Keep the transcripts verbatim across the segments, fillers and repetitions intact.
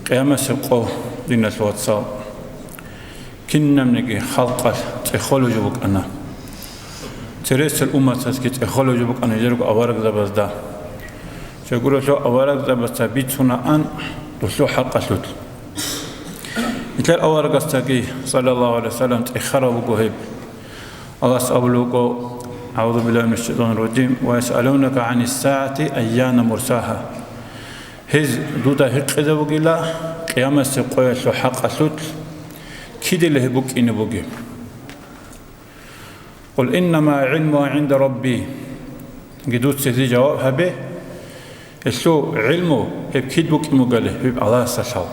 Къиямасеб къо, диналъ вацал, кинабниги халкъалъ цӀехолеб жо букӀана. Цересел умматазги цӀехолеб жо букӀана жидерго аварагзабазда. Щайгурелъул аварагзабаца бицунаан дулъул хӀакъалъулъ. Нилъер аварагасдаги, саллаллагьу гӀалайгьи вассалам, цӀехараб буго гьеб. Аллагьас абулеб буго: «АгӀузу биллагьи минаш шайтӀанир ражим, ва ясъалунака гӀанис сагӀати айяна мурсагьа». Гьез дуда гьикъизе бугила къиямасеб къоялъул хӀакъалъулъ, кидила гьеб букӀине бугеб. «Къул иннама гӀилмугьа гӀинда Рабби». Дуца гьезие жаваб гьабе, гьелъул гӀилму гьеб кид букӀин бугали, гьеб Аллагьасда лъала.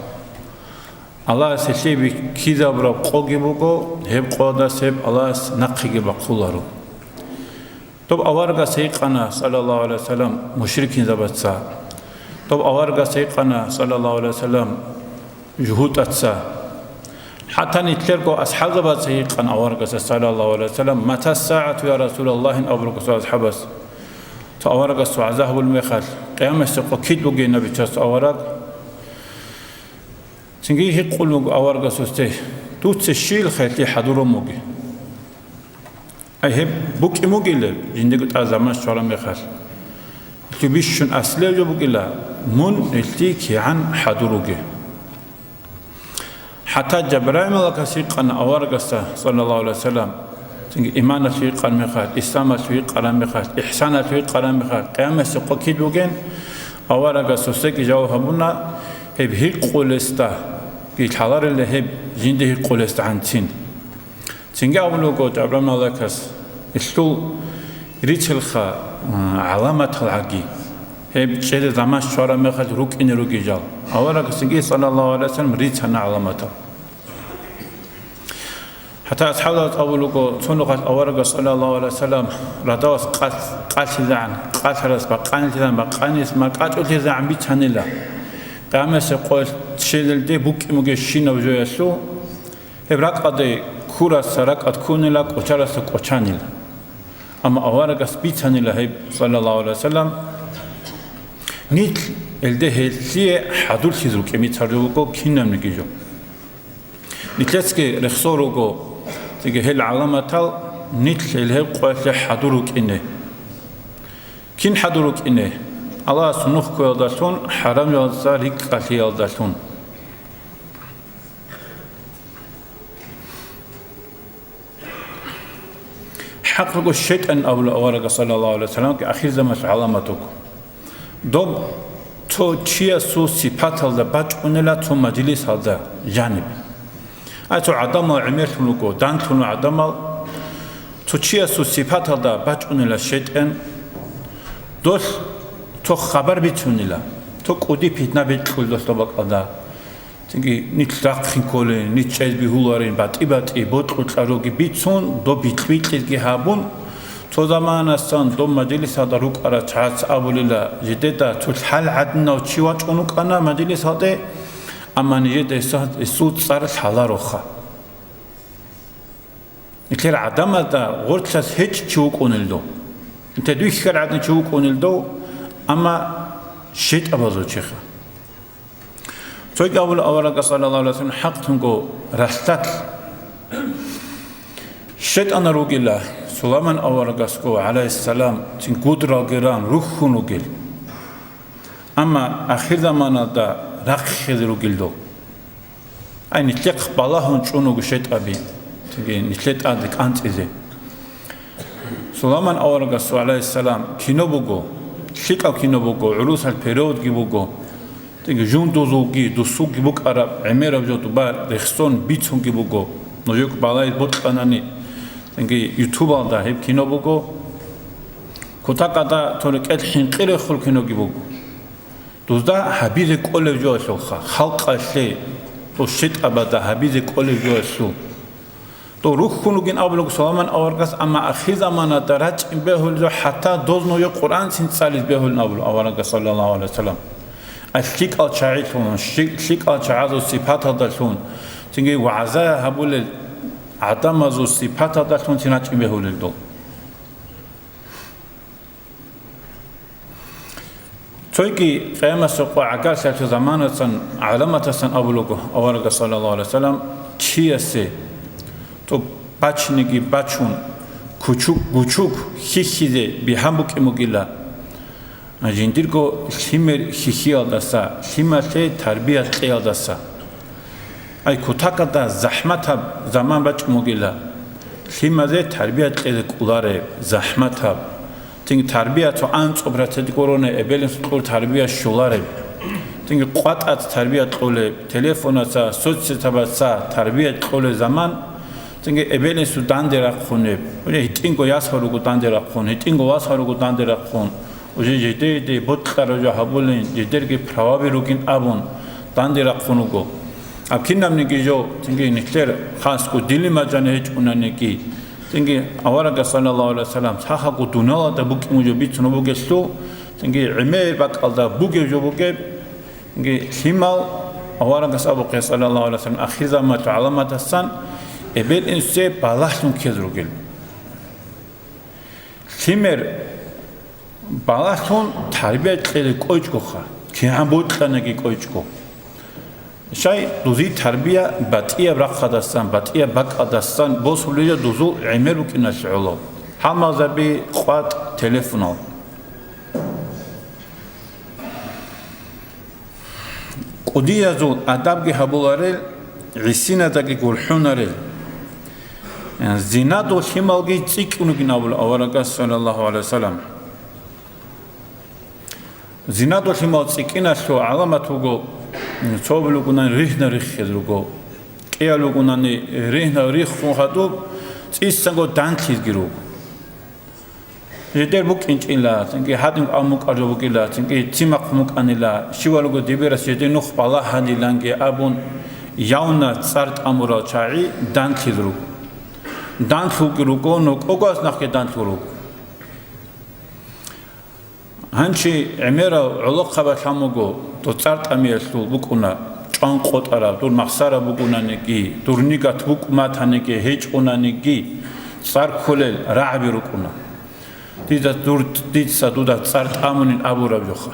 Аллагьас гьелъие бихьизабураб къоги буго, гьеб къоялдаса гьеб Аллагьас нахъеги бахъуларо. Доб аварагас гьикъана, саллаллагьу гӀалайгьи вассалам, мушрикинзабаца. Доб аварагас гьикъана, саллаллагьу гӀалайгьи вассалам, жугьутӀаца. ХӀатта нилъерго асхӀабзабаца гьикъана аварагасда, саллаллагьу гӀалайгьи вассалам: «Мата сагӀату, я Расулаллагь?» – ин абураб буго асхӀабас. Цо аварагас вагӀза гьабулеб мехалъ, къиямасеб къо кид бугеб, набицас авараг. Цинги гьикъулеб буго аварагас гьесде: «Дуца щиб хӀалхьи хӀадурун бугеб?» Ай, гьеб букӀин бугилеб, жиндиего тӀад заман щвараб мехалъ? Гьелъул бищун аслияб жо бугила, мун гьелъие кигӀан хӀадуруге. ХӀатта Жабраил малаикас гьикъана аварагасда, саллаллагьу гӀалайгьи вассалам, цинги иманалъул гьикъараб мехалъ, исламалъул гьикъараб мехалъ, ихсаналъул гьикъараб мехалъ, къиямасеб къо кид бугин, аварагас гьесдаги жаваб гьабуна, гьеб гьикъулесда, лъаларила гьеб жинда гьикъулесдагӀанцин. Цинги абулеб буго Жабраил малаикас: «Гьелъул рицелха, а, гӀаламатал гӀаги, гьеб чӀезе заман щвараб мехалъ рукӀине ругел жал». Аварагас цинги, саллаллагьу гӀалайгьи вассалам, рицана гӀаламатал. ХӀатта асхӀабзабаз абулеб буго, цо нухалъ аварагас, саллаллагьу гӀалайгьи вассалам, радалас къалъ-, къалъизегӀан, къалъарас бакъанилъизегӀан, бакъанилъ макьачӀулъизегӀан бицанила. Къиямасеб къоялъ щвелелде букӀин бугебщинаб жоялъул, гьеб ракӀалде ккурасда ракӀалде ккунила, кӀочарасда кӀочанила. Амма аварагас бицанила гьеб, саллаллагьу гӀалайгьи вассалам, нилъ гьелде гьелъие хӀадурлъизе рукӀин бицарулеб буго кинабниги жо. Нилъецаги рехсон руго, цинги гьел гӀаламатал нилъ гьел гьеб къоялъе хӀадур рукӀине. Кин хӀадур рукӀине? Аллагьас нух кквеялдалъун, хӀарамзабазда рикӀкӀалъиялдалъун. ХӀакъго, шайтӀан абула аварагас, саллаллагьу гӀалайгьи вассалам, ахирзаманалъул гӀаламат буго. Доб цо чиясул сипаталда бачӀунила цо мажлисалда жаниб. Ай, цо гӀадамал гӀемерлъун руго, данлъун гӀадамал, цо чиясул сипаталда бачӀунила шайтӀан, долъ цо хабар бицунила, цо кӀуди-питна бикьулеб долъ бакӀалда. Цинги нилъ рахъин кколин, нилъ чӀезе бегьуларин, батӀи-батӀи, бокьу-кьаруги бицун, доб бикь-бикьизги гьабун, цо заманасан доб мажлисалда рукӀарал чагӀаца абулила, жидеда цо лъал гӀадинав чи вачӀун вукӀана мажлисалде, амма нижеда гьесул цӀар лъалароха. Нилъер гӀадамазда гъорлъалъ гьечӀев чи вукӀунел дов. Нилъер вихьараб гӀадин чи вукӀунел дов, амма шайтӀабазул чиха. Цоги абула аварагас, саллаллагьу гӀалайгьи вассалам, хӀакълъунго ралъдалъ шайтӀанал ругила, Сулайман аварагасго, гӀалайгьиссалам, цин гудралги ран рухьун ругел. Амма ахирзаманалда рахъизе ругел дов. Ай, нилъехъ балагьун чӀун вуго шайтӀаби, цинги нилъер тӀаде кӀанцӀизе. Сулайман аварагасул, гӀалайгьиссалам, кино буго, лъикӀаб кино буго, гӀурусал переводги буго, цинги жундузулги, дусулги букӀараб гӀемераб жо тӀубар рехсон бицунги буго, нужехъ балагьизе бокьанани, цинги ютубалда гьеб кино буго, кутакалда цо рекӀелъ хӀинкъи рехул киноги буго. Дозда гьабизе кӀолеб жоялъулха, халкъалъе, дов шайтӀабазда гьабизе кӀолеб жоялъул. Дов рухьун ругин абулеб Сулайман аварагас, амма ахирзаманалда рачӀин бегьулел жо, хӀатта доз нужее Къуръанцин цӀализе бегьулин абулеб аварагас, саллаллагьу гӀалайгьи вассалам. Ай, лъикӀал чагӀилъун, щи-, лъикӀал чагӀазул сипаталдалъун, цинги вагӀза гьабулел гӀадамазул сипаталдалъунцин рачӀин бегьулел дов. Цойги къиямасеб къо гӀагарлъалъул заманасан гӀаламатасан абулаго аварагас, саллаллагьу гӀалайгьи вассалам, чиясе тӀуб бачинеги бачун, кучук-гучук хьихьизе бигьан букӀин бугила, жиндирго лъимер хьихьиялдаса, лъималъе тарбият кьеялдаса. Ай, кутакалда захӀматаб заман бачӀун бугила, лъимазе тарбият кьезе кӀолареб, захӀматаб. Цинги тарбият цо анцӀаб процент гурони, эбел-инсул кьур тарбия щолареб. Цинги къватӀац тарбият кьолеб, телефонаса, соцсетабаца тарбият кьолеб заман. Цинги эбел-инсул данде рахъунеб. Уже гьитӀинго ясал руго данде рахъун, гьитӀинго васал руго данде рахъун. Уже жидеде бокьараб жо гьабулин, жидерги праваби ругин абун, данде рахъун руго. Аб кинабниги жо, цинги нилъер хасго дилимажан гьечӀунаниги, цинги аварагас, саллаллагьу гӀалайгьи вассалам, сахаго дуналада букӀин жо бицун бугелъул, цинги гӀемер бакӀалда бугеб жо бугеб, цинги лъимал аварагас абухъе, саллаллагьу гӀалайгьи вассалам, ахирзаманалъул гӀаламатасан эбел-инсуе балагьлъун ккезе ругел. Лъимер балагьлъун тарбия кьезе кӀойчӀгоха, кигӀан бокьаниги кӀойчӀго. Щай дузие тарбия батӀияб рахъадасан, батӀияб бакӀалдасан босулеб дузул гӀемер букӀиналъе гӀоло. Гьалмагъзаби, къватӀ, телефонал. КӀудиязул адабги гьабуларел, гӀисиназдаги гурхӀунарел. Зинадул лъималги цӀикӀкӀун ругин абула аварагас, саллаллагьу гӀалайгьи вассалам. Зинадул лъимал цӀикӀкӀиналъул гӀаламат буго, цо абулеб бугони ригьна риххизе руго. КӀиабилеб бугони ригьна риххун хадуб цӀисанго данлъизеги руго. Жидер букӀинчӀила, цинги гьадин аммукӀараб бугила, цинги цимахъ мукӀанила, щивалго дибирас жидер нух балагьаниланги абун, явна цӀар тӀамурал чагӀи данлъизе руго. Данлъулги руго, нокӀогояс нахъги данлъун руго. Гьанчи гӀемерал гӀолохъабаз лъан буго, дов цӀар тӀамиялъул букӀуна, чӀван къотӀараб, дур махсара бугунаниги, дур нигат букӀ-, матаниги гьечӀонаниги, цӀар кколел рагӀаби рукӀуна. Дида дур, дица дуда цӀар тӀамунин абураб жоха.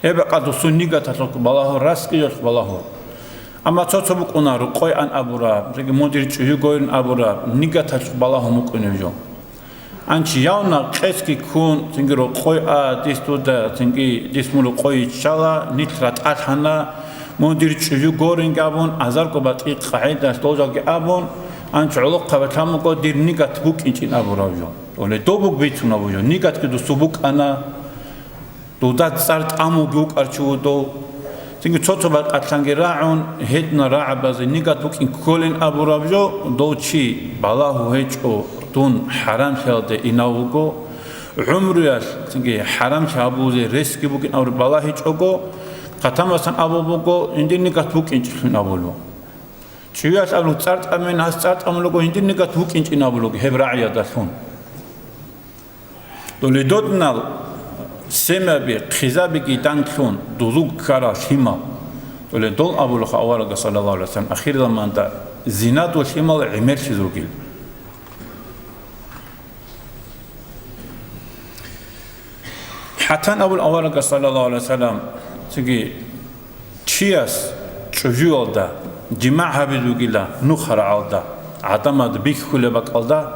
Гьеб бакӀалда дусун нигаталъухъ балагьур, раскӀиялъухъ балагьур. Амма цо-цо букӀуна рукъой ан абураб, яги мудир чӀужугойин абураб, нигаталъухъ балагьун букӀунеб жо. Анчи явна къецги ккун, цинги рукъой а, дис дуда, цинги дис мун рукъой иччала, нилъ ратӀалъана, мун дир чӀужу горин абун, азарго батӀи къагӀидалъ должалги абун, анчи гӀолохъабаз лъан буго дир нигат букӀинчӀин абураб жо. Оле доб буг бицун абу жо, нигатги дусу букӀана. Дуда цӀар тӀамулги вукӀар чи вуго дов. Цинги цо-цо бакӀалъанги рагӀун, гьединал рагӀабазе нигат букӀин кколин абураб жо, дов чи балагьу гьечӀо дун хӀарамлъиялде инав вуго, гӀумруялъ цинги хӀарамлъи гьабузе ресги бугин абураб балагьичӀого, хъатамасан абул буго, жиндир нигат букӀинчӀелъун абулеб. ЧӀуялъ абулеб цӀар тӀамин, гьас цӀар тӀамулего, жиндир нигат букӀинчӀин абулего гьеб рагӀиядалъун. Доле додинал семаби, хъизабиги данлъун дузул ккарал лъимал. Доле дол абулаха аварага, саллаллагьу гӀалайгьи вассалам, ахирзаманда зинадул лъимал гӀемерлъиз ругел. ХӀатан абул аварага, саллаллагьу гӀалайгьи вассалам, цоги чияс чӀужуялда жимагӀ гьабиз вугила нухарагӀалда, гӀадамаз бихьулеб бакӀалда,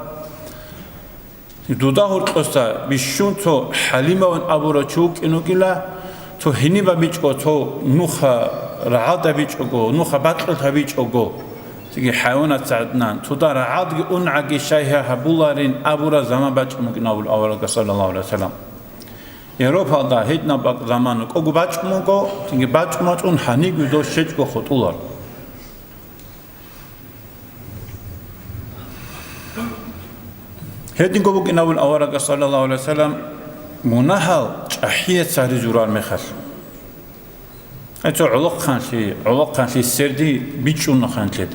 Дуда гьоркьоса бищун цо ХӀалимаван абурав чи вукӀин вугила, цо гьениб абичӀого, цо нуха рагӀалда бичӀого, нуха бакьулъ абичӀого, цоги хӀайванат гӀаднан, цода рагӀалдги унгӀаги щай гьа гьабуларин абураб заман бачӀун вукӀин абул аварага, саллаллагьу гӀалайгьи вассалам. Европалда гьединаб бакӀ заман кӀого бачӀун вуго, цинги бачӀун-бачӀун гьанибги дов щечӀго хутӀулар. Гьединго букӀин абун аварага, саллаллагьу гӀалайгьи вассалам, мунагьал чӀахӀияц гьаризурал мехалъ. Гьецо гӀолохъанлъи, гӀолохъанлъи серди бичӀчӀуна ханлъи.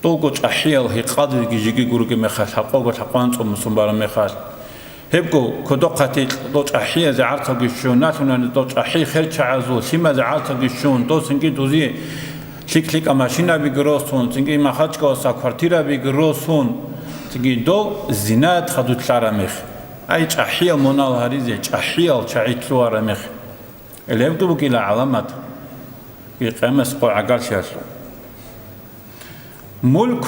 Долго чӀахӀиял гьекъалдеги жеги гурги мехалъ, гьакъого лъакъван цӀумусун бараб мехалъ. Гьебго кодохъати дов чӀахӀиязе гӀарцаги щун, налъунани дов чӀахӀи херчагӀазул лъимазе гӀарцаги щун, досинги дузи лъикӀ-лъикӀа машинабиги росун, цинги Махачкаласа квартирабиги росун, цинги дов зинаят хадутлъара мех. Ай, чӀахӀиял мунагьал гьаризе, чӀахӀиял чагӀи лъугьараб мех, гьебги бугила гӀаламат, къиямас къо гӀагарлъиялъул. Мулк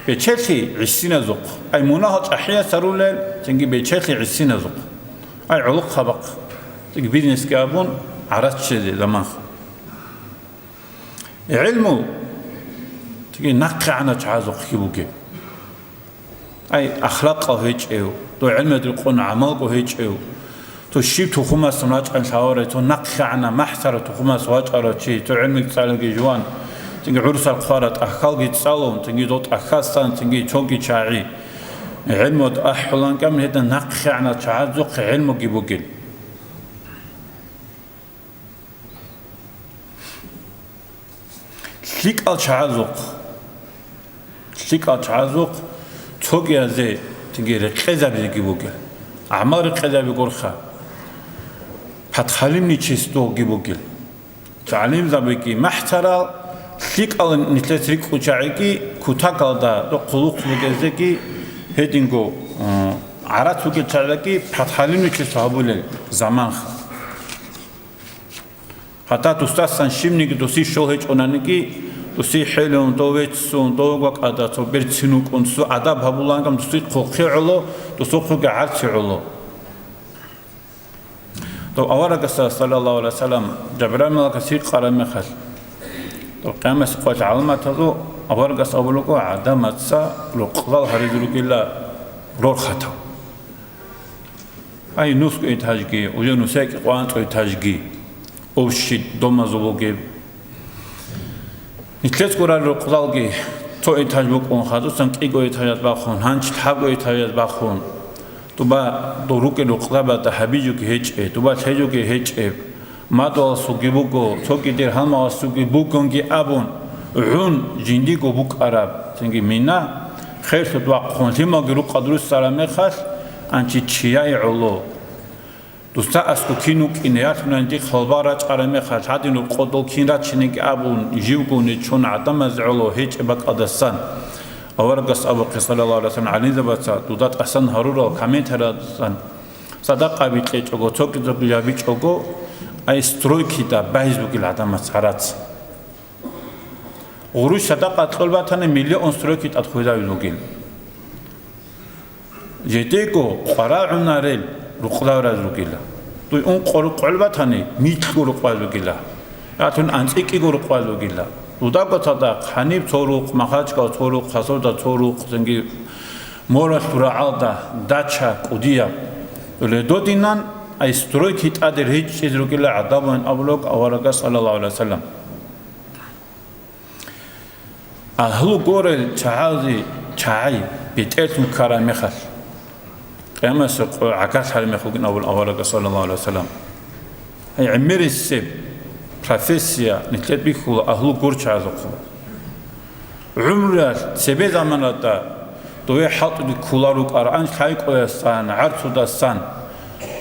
бечелъи гӀисиназухъ, ай, мунагьал чӀахӀияс гьарулел, цинги бечелъи гӀисиназухъ, ай, гӀолохъабахъ, цинги бизнесги абун, гӀарац ччезе заманха. ГӀилму, цинги нахъегӀанав чагӀазухъги бугеб. Ай, ахлакъав гьечӀев, дов гӀелмуялда рекъон гӀамалго гьечӀев, цо щиб тухумасан вачӀан лъаларев, цо нахъегӀанав, махӀсарав тухумас вачӀарав чи, цо гӀелмуги цӀалулги жуван, цинги гӀурусал хъвараб тӀахьалги цӀалун, цинги дов тӀахьалсан, цинги цоги чагӀи. ГӀелмуялда ахӀулан кӀамин гьедин нахъегӀанав чагӀазухъ гӀелмуги бугел. ЛъикӀал чагӀазухъ, лъикӀал чагӀазухъ цогиязе цинги рекъезабизеги бугел, гӀамал рекъезаби гурха, подхалимничествоги бугел. ГӀалимзабиги махӀсарал, лъикӀал нилъер рикӀкӀун чагӀиги, кутакалда дов хъулухъ бугезеги, гьединго, э, гӀарац бугел чагӀидаги подхалимничество гьабулел заманха. Гьатта дусдасан щибниги дусие щол гьечӀонаниги, дусие хӀелун, дов веццун, дов вакӀада цо берцин вукӀун, цо адаб гьабулангам дусие хъулухъе гӀоло, дусухъеги гӀарци гӀоло. Дов аварагасда, саллаллагьу гӀалайгьи вассалам, Жабраил малаикас гьикъараб мехалъ, дов къиямас къоялъ гӀаламатазул аварагас абулеб буго, гӀадамаца рукъзал гьаризе ругила рорхатал. Ай, нусго этажги, уже нусиякӀи къванцӀо этажги, общий домазул бугеб. Нилъецго рал рукъзалги цо этаж букӀун, хадусан кӀиго этажаз бахун, гьанчи лъабго этажаз бахун. Дуба дов рукӀел рукъзабазда гьабижуги гьечӀеб, дуба лъежуги гьечӀеб. Мадугьаласулги буго, цоги диргьамаласулги бугонги абун, гӀун жиндиго букӀараб, цинги мина, херлъуд вахъун, лъималги рукъад руссараб мехалъ, анчи чияе гӀоло. Дусда аскӀов кин вукӀине, ялъунани дихъ гьалбал рачӀараб мехалъ, гьадин рукъодал кин рачинеги абун, живго нечон гӀадамаз гӀоло гьечӀеб бакӀалдасан. Аварагас абухъе, саллаллагьу гӀалайгьи вассалам, гӀалимзабаца дуда тӀасан гьарурал комментариялдасан, садакъаби кьечӀого, цоги-цоги жабичӀого, ай, стройкида байз бугел гӀадамаз гӀарац. Гъурущ садакъа кьол батани, миллион стройки тӀад хвезавил вугил. Жедего къварагӀунарел рукъзал раз вугила. Дуй ункъо рукъ кьол батани, микьго рукъ ваз вугила. Ялъун анцӀикӀиго рукъ ваз вугила. Дудаго цадахъ, гьаниб цо рукъ, Махачкал цо рукъ, Хасавюртда цо рукъ, цинги Моралъул рагӀалда дача кӀудияб. Ледодинан ай стройки тӀаде ричӀчӀизе ругила гӀадамал абулеб аварагас, саллаллагьу гӀалайгьи вассалам. Агьлу горел чагӀазе чагӀи бетӀерлъун ккараб мехалъ, къиямасеб къо гӀагарлъараб мехалгин абул аварагас, саллаллагьу гӀалайгьи вассалам. Гьай, гӀемерисеб профессия нилъер бихьула агьлу гор чагӀазухъ. ГӀумруялъ цебе заманалда дове хӀалтӀуде ккола рукӀарал лъайкъоясан, гӀарцудасан,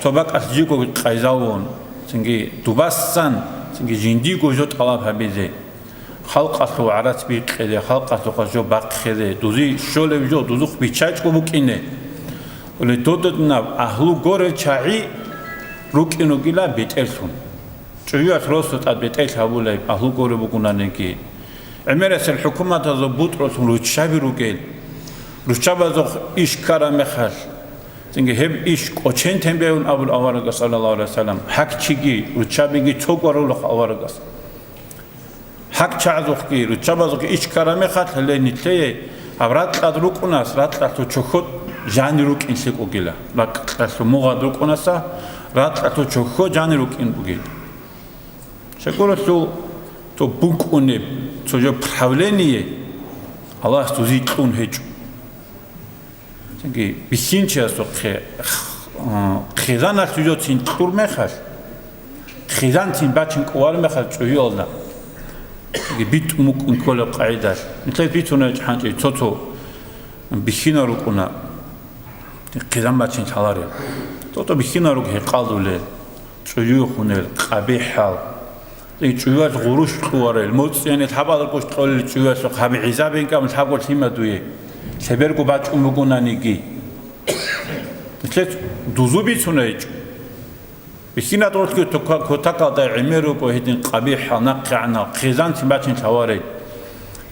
цо бакӀалъ жиго къайзавун, цинги дубассан, цинги жиндиго жо тӀалаб гьабизе. Халкъалъул гӀарац бикъизе, халкъалъухъа жо бахъизе, дузи щолеб жо дузухъ биччачӀго букӀине. Ле додинаб агьлу горел чагӀи рукӀин ругила бетӀерлъун. ЧӀуюялъ росу тӀад бетӀерлъи гьабулеб агьлу горе бугонаниги. ГӀемерасел хӀукуматазул бутӀрулъун руччаби ругел. Руччабазухъ иш ккараб мехалъ, цинги гьеб иш кӀочен тен бегьун абул аварагас, саллаллагьу гӀалайгьи вассалам, гьакчиги, руччабиги цо гварулахъ аварагас. ГьакӀ чагӀазухъги, руччабазухъги иш ккараб мехалъ, гьале нилъее гьаб ракьалъ рукӀунас, ракьалъул чохьо жанир рукӀин лъикӀ бугила. Ракьалъул мугъад рукӀунаса, ракьалъул чохьо жанир рукӀин бугин. Щайгурелъул цо букӀунеб, цо жо правление Аллагьас дузи кьун гьечӀо. Цинги бихьинчиясухъе, х-, а, хизаналъ жо цин кьур мехалъ, хизан цин бачин кӀувар мехалъ чӀуюалда, цинги битӀун букӀун кколеб къагӀидалъ. Нилъер бицунеб хӀанчӀи цо-цо бихьинал рукӀуна, хизан бачин лъаларел. Цо-цо бихьинал руго гьекъалдулел, чӀуюхунел, къабихӀал. Эй, чӀуялъ гъурущ кьуварел, моцӀиянил хӀабалрукъуш кьолел чӀуялъухъ гьаб гӀизабин кӀам лъабго лъима дуе, лъеберго бачӀун бугонаниги. Лъец дузу бицуна гьечӀо. Бихьинат ролъги кутакалда гӀемер руго гьедин къабихӀал, нахъегӀанал, хъизанцин бачин лъаварей.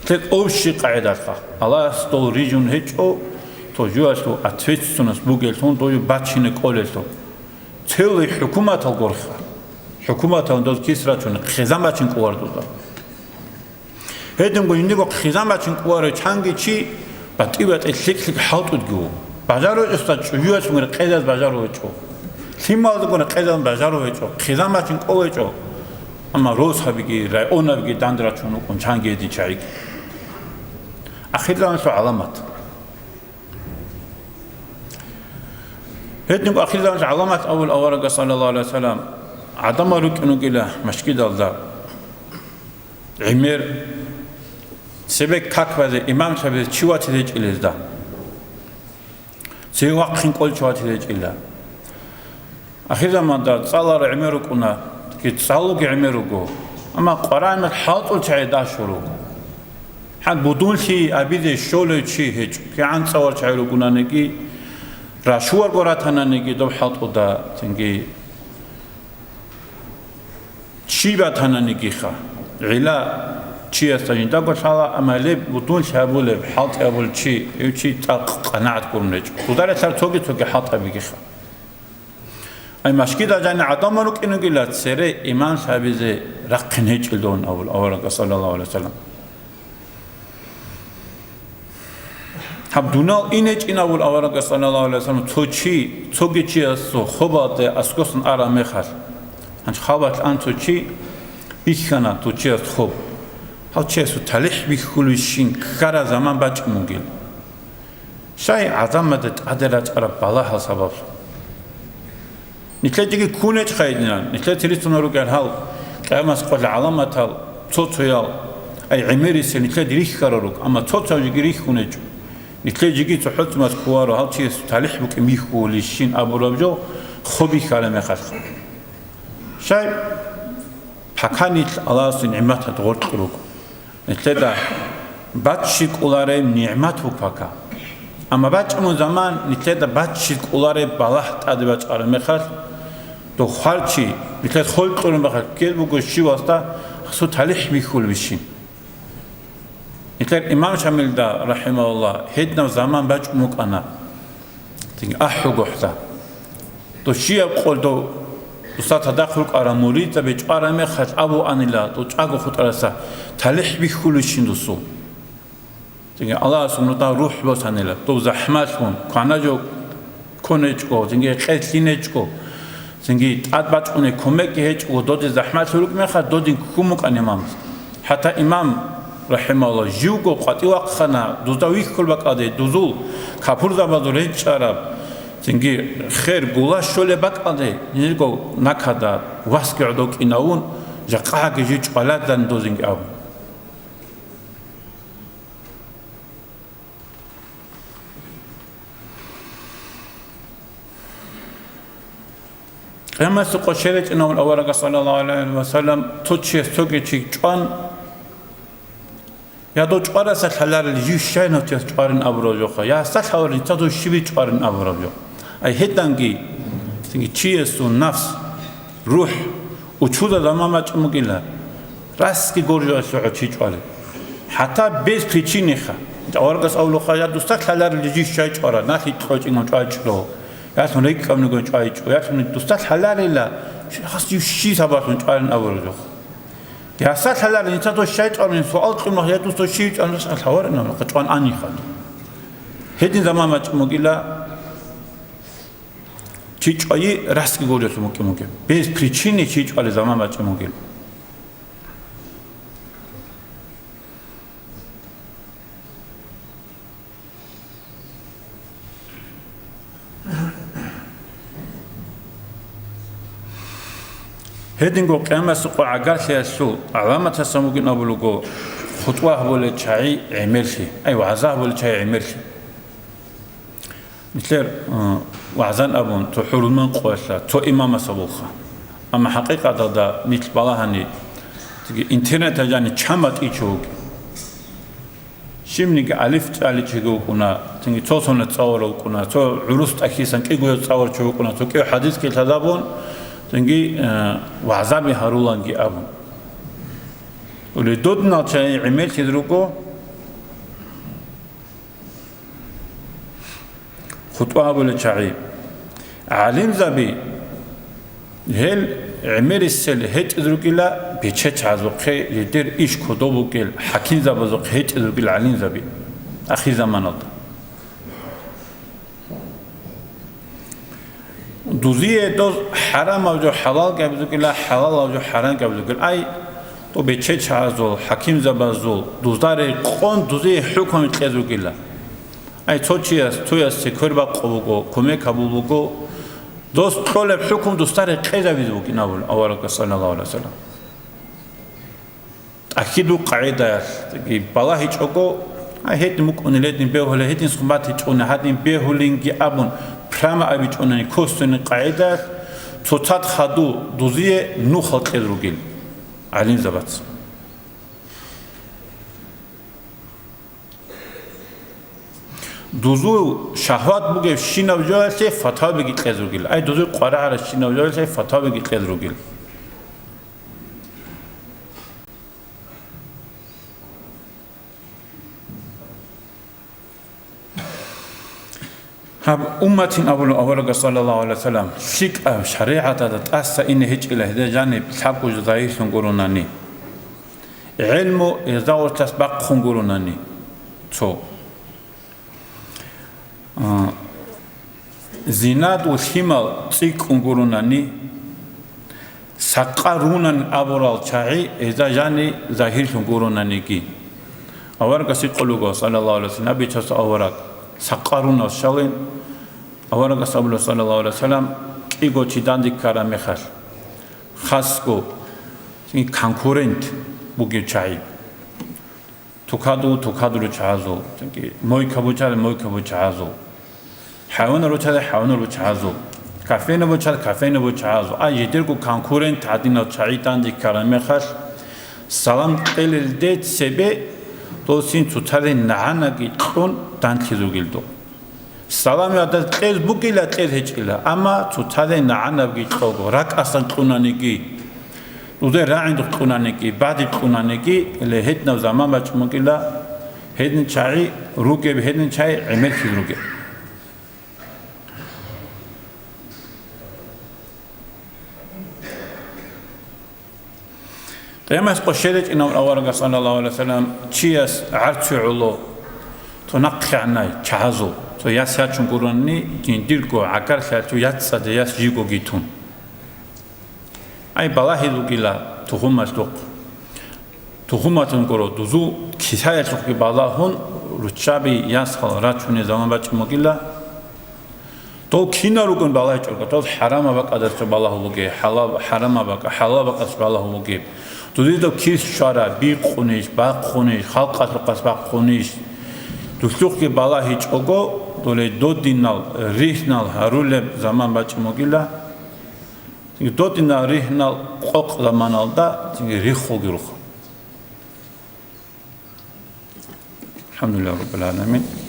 Лъец общий къагӀидалъа. Аллагьас дол рижун гьечӀо, то жуялъул ответственность бугеллъун дой бачине кӀолелъул. Целый хӀукуматал горха. ХӀукуматал доз кис рачун, хъизан бачин кӀувардуда. Гьединго жиндирго хъизан бачин кӀуварав чанги чи батӀи-батӀи лъикӀ-лъикӀ хӀалтӀудги ву. Бажарулъуса чӀужуялъун рекъезаз бажарулечӀо. Лъималазго рекъезан бажарулечӀо, хъизан бачин кӀолечӀо. Амма росабиги, районабиги данде рачун вукӀун чанги гьедин чагӀиги. Ахирзаманалъул гӀаламат. Гьединго ахирзаманалъул гӀаламат абул аварагас, саллаллагьу гӀалайгьи вассалам, гӀадамал рукӀин ругила машгидалда. ГӀемер, цебе как базе, имамлъабизе чи ватизе гьечӀила гьезда. Цеве вахъин кӀол чи ватизе гьечӀила. Ахирзаманда цӀаларал гӀемер рукӀуна, цӀалуги гӀемер руго. Амма Къуръан хӀалтӀул чагӀи дашун руго. Гьан будунлъи абизе щолев чи гьечӀо. КигӀан цӀаларал чагӀи ругонаниги, рашуарго ратананиги доб хӀалтӀуда, цинги Чи батананигиха, гӀилла чиясда жиндаго лъала, амма гьеб будунлъи гьабулеб, хӀалтӀи гьабулев чи, гьев чи цӀакъ къанагӀат гурун гьечӀо. Дударалъар цоги-цоги хӀалтӀабигиха. Ай машгидал жаниб гӀадамал рукӀин ругила, цере имамлъабизе рахъин гьечӀилдун абул аварагас, саллаллагьу гӀалайгьи вассалам. Гьаб дунал инечӀин абул аварагас, саллаллагьу гӀалайгьи вассалам, цо чи, цоги чиясул хобалде аскосан араб мехалъ. Гьанж хабалъ ан цо чи бихьана цо чияс хоб. Гьав чиясул талихӀ бихьулищин ккараб заман бачӀун бугел. Щай гӀадамазда тӀаде рачӀараб балагьал сабаблъун. Нилъедаги ккун гьечӀ хайдинан, нилъеца рицунел ругел гьал, къиямас къоялъ гӀаламатал, цо-цоял, ай гӀемерисел нилъеда рихьарал руго, амма цо-цо жеги рихьун гьечӀо. Нилъер жеги цохӀо-цӀумас кколаро гьав чияс талихӀ букӀин бихьулищин абураб жо хоб бихьараб мехалъха. Щай? Паканилъ Аллагьасул нигӀматалда гъоркь руго. Нилъеда баччи кӀолареб нигӀмат буго пака. Амма бачӀун заман нилъеда баччи кӀолареб балагь тӀаде бачӀараб мехалъ, дов хварчи, нилъер хвел кьураб мехалъ ккел буго щивасда гьасул талихӀ бихьулебищин. Нилъер имам Шамилда, рахӀимагьуллагь, гьединаб заман бачӀун букӀана. Цинги ахӀугохӀда. Дов щияб къо дов, дуса цадахъ рукӀарал муридзаби чӀвараб мехалъ абуанила, дов чӀаго хутӀараса талихӀ бихьулищин дусул. Цинги Аллагьас нуда рухӀ босанила, дов захӀмалъун, квана жо ккун гьечӀо, цинги къелъин гьечӀо, цинги тӀад бачӀунеб кумекги гьечӀо, доде захӀмалъун рукӀ мехалъ додин ккун букӀана имамас. ХӀатта имам, рахӀимагьуллагь, живго къватӀив вахъана, дузда вихьул бакӀалде, дузул капурзабазул ренчӀараб, цинги хер гула щолеб бакӀалде, жинирго накада васги гӀодов кӀинавун, жакъаги жив чӀваладан дозинги абун. Къиямасеб къо щеречӀинавун аварагас, саллаллагьу гӀалайгьи вассалам, цо чияс цоги чи чӀван, я дов чӀвараса лъаларел жив щайнав чияс чӀварин абураб жо, я гьасда лъаларел жинца дов щибин чӀварин абураб жо. Ай гьединги, цинги чиясул нафс, рухӀ, учуза заман бачӀун бугила, расги горжуялъухъ чи чӀвалеб. ХӀатта без причиниха. Аварагас абулаха, я дусда лъаларел жив щай чӀвара, налъи кьочӀингун чӀвай чӀо. Ялъун рекӀкӀаб нугун чӀвай чӀо. Ялъун дусда лъаларила, хас жив щи сабаблъун чӀварин абураб жо. Гьасда лъаларел жинца дов щай чӀварин суал кьун, я дусда щив чӀварин, лъаларин абулаха, чӀван аниха. Гьедин заман бачӀун бугила, чи чӀвайи расги горжуялъухъ мукӀин бугеб. Без причины чи чӀвалел заман бачӀун бугеб. Гьединго къиямасеб къо гӀагарлъиялъул гӀаламатасан бугин абулего хутӀба гьабулел чагӀи гӀемерлъи, ай, вагӀза гьабулел чагӀи гӀемерлъи. Нилъер, э, вагӀзан абун, цо хӀурман къоялъа, цо имамас абулха. Амма хӀакъикъаталда нилъ балагьани, цоги интернеталда жани чан батӀичӀо вугев. Щибниги алиф чӀваличиги вукӀуна, цинги цо сонат цӀаларав вукӀуна, цо гӀурус тӀахьисан кӀиго цӀаларчи вукӀуна, цо кӀив хӀадисги лъазабун, цинги, э, вагӀзаби гьаруланги абун. Уле додинал чагӀи гӀемерлъиз руго, хутӀба гьабулел чагӀи. ГӀалимзаби, гьел гӀемерисел гьечӀиз ругила бечечагӀазухъе, жидер иш кодоб бугел хӀакимзабазухъе гьечӀиз ругел гӀалимзаби ахирзаманалда. Дузие доз хӀарамаб жо хӀалал гьабиз ругила, хӀалалаб жо хӀарам гьабиз ругила. Ай, то бечечагӀазул, хӀакимзабазул, дузда рекъон дузие хӀукму кьез ругила. Ай, цо чияс, цоясде квербакъу буго, кумек гьабул буго, дос кьолеб хӀукму дусда рекъезабизе букӀин абула аварагас, саллаллагьу гӀалайгьи вассалам. ТӀахьидул къагӀидаялъги балагьичӀого, ай, гьедин букӀунел, гьедин бегьулел, гьедин схумбатичӀони, гьадин бегьулинги абун, прямо абичӀонани косвенный къагӀидаялъ, цоцазда хадув дузие нухал кьез ругел гӀалимзабаца. Дузул шагьват бугебщинаб жоялъе фатвабиги кьез ругел. Ай, дузул къваригӀарабщинаб жоялъе фатвабиги кьез ругел. Гьаб умматин абулеб аварагас, саллаллагьу гӀалайгьи вассалам, лъикӀаб шаригӀаталда тӀаса ине гьечӀила гьезда жаниб лъабго жо загьирлъун гуронани. ГӀелму гьезда гъорлъас бахъун гуронани цо. А, зинаду лъимал цӀикӀкӀун гуронани, сакъа рунан абурал чагӀи гьезда жани загьирлъун гуронаниги. Аварагас гьикъулего, саллаллагьу гӀалайгьи вассалам, набичаса авараг сакъа рунал щалин, аварагас абула, саллаллагьу гӀалайгьи вассалам, кӀиго чи данде ккараб мехалъ, хасго, цинги конкурент бугев чагӀи. Тукаду, тукадулу чагӀазул, цинги мойка бучаре, мойка бучагӀазул. ХӀайванал ручаре, хӀайванал ручагӀазул. Кафейна бучаре, кафейна бучагӀазул. Ай, жидерго конкурент гьадинал чагӀи данде ккараб мехалъ, салам кьелелде цебе досин цоцазе нагӀанаги кьун данлъизугел духъ. Салам гьадаз кьез бугила, кьез гьечӀила, амма цоцазе нагӀанабги кього, ракӀасан кьунаниги, дуде рагӀиндухъ кьунаниги, бадиб кьунаниги, ле гьединаб заман бачӀун бугила, гьедин чагӀи ругеб, гьедин чагӀи гӀемерлъиз ругеб. Къиямас къо щеречӀинав аварагас, саллаллагьу гӀалайгьи вассалам, чияс гӀарцуе гӀоло, цо нахъегӀанай чагьазул, цо яс ячун гурони, жиндирго гӀагарлъиялъул яцӀцӀаде яс жигоги тун. Ай, балагьи ругила тухумалъухъ. Тухумалъун гуро, дузул кисаялъухъги балагьун, руччаби ясал рачунел заман бачӀун бугила. Дов кинал ругун балагьичӀого, дов хӀарамаб бакӀалдаса балагьу бугеб, хӀалал, хӀарамаб бакӀ-, хӀалал бакӀалдаса балагьу бугеб. Дудедав кис щвара, бикъунищ, бахъунищ, халкъалъухъас бахъунищ. Дулъухъги балагьичӀого, доле додинал, ригьнал гьарулеб заман бачӀун бугила. Додинал, ригьнал къокъ заманалда цинги риххулги руха. الحمد لله رب العالمين.